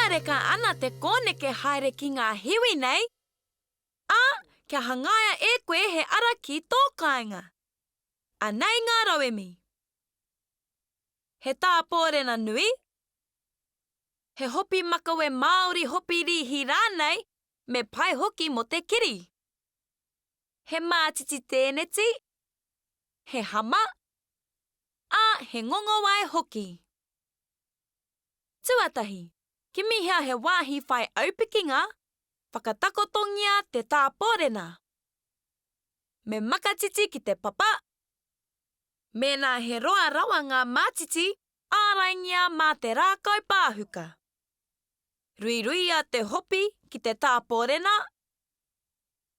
Rekareka ana te kōneke haere ki ngā hiwi nei, ā, kia hangaia e koe he ara ki tō kāinga. Anei ngā rauemi. He tāpōrena nui, he hopi makawe Māori hopi rīhi rānei, me pai hoki mō te kiri. He mātiti tēneti, he hama, ā, he ngongowai hoki. Tuatahi, kimihia he wāhi whai aupikinga, whakatakotongia te tāpōrena. Me makatiti ki te papa. Mēnā he roa rawa ngā mātiti, āraingia mā te rākau pāhuka. Ruiruia te hopi ki te tāpōrena,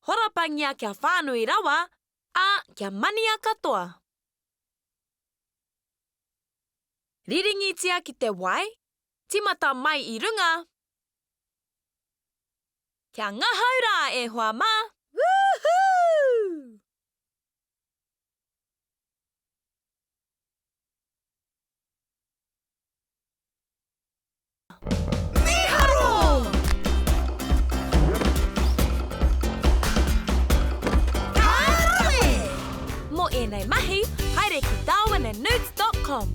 horapangia kia whānui rawa, ā, kia mania katoa. Riringitia ki te wai, tīmata mai i runga. Kia ngahau rā e hoa mā! Woohoo! Mīharo! Ka rawe! Mō ēnei mahi, haere ki darwinandnewts dot com.